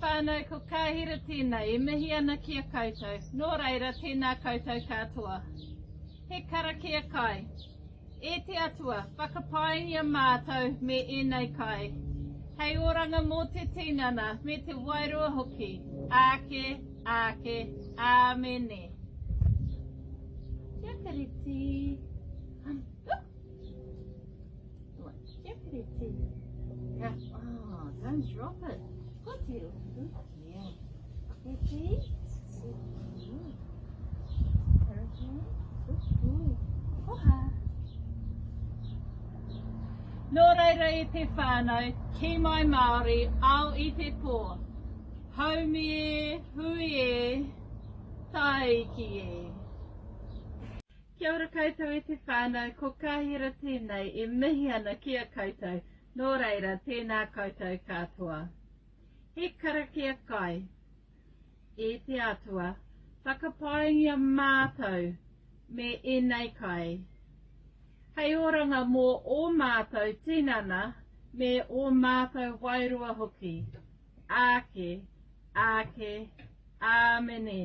whānau, ko Kāhira tēnei e mihi ana ki a koutou, nō reira tēnā koutou katoa. He karakia kai. E te Atua, whakapaingia mātou me ēnei kai. Hei oranga mō te tinana me te wairua hoki. Āke, āke, āmene. Kia kareti. Kia kareti. Ka, oh, don't drop it. Good deal. Good deal. Ready? Good boy. Okay. Good boy. Koha. Nō reira e te whānau, ki mai Māori, ao i te pō. Haumi e, hui e, tāiki e. Kia ora koutou e te whānau, ko Kāhira tēnei e mihi ana ki a koutou, nō reira tēnā koutou katoa. He karakia kai. E te Atua, whakapaingia mātou me ēnei kai. Hei oranga mō ō mātou tinana me ō mātou wairua hoki. Āke, āke, āmene.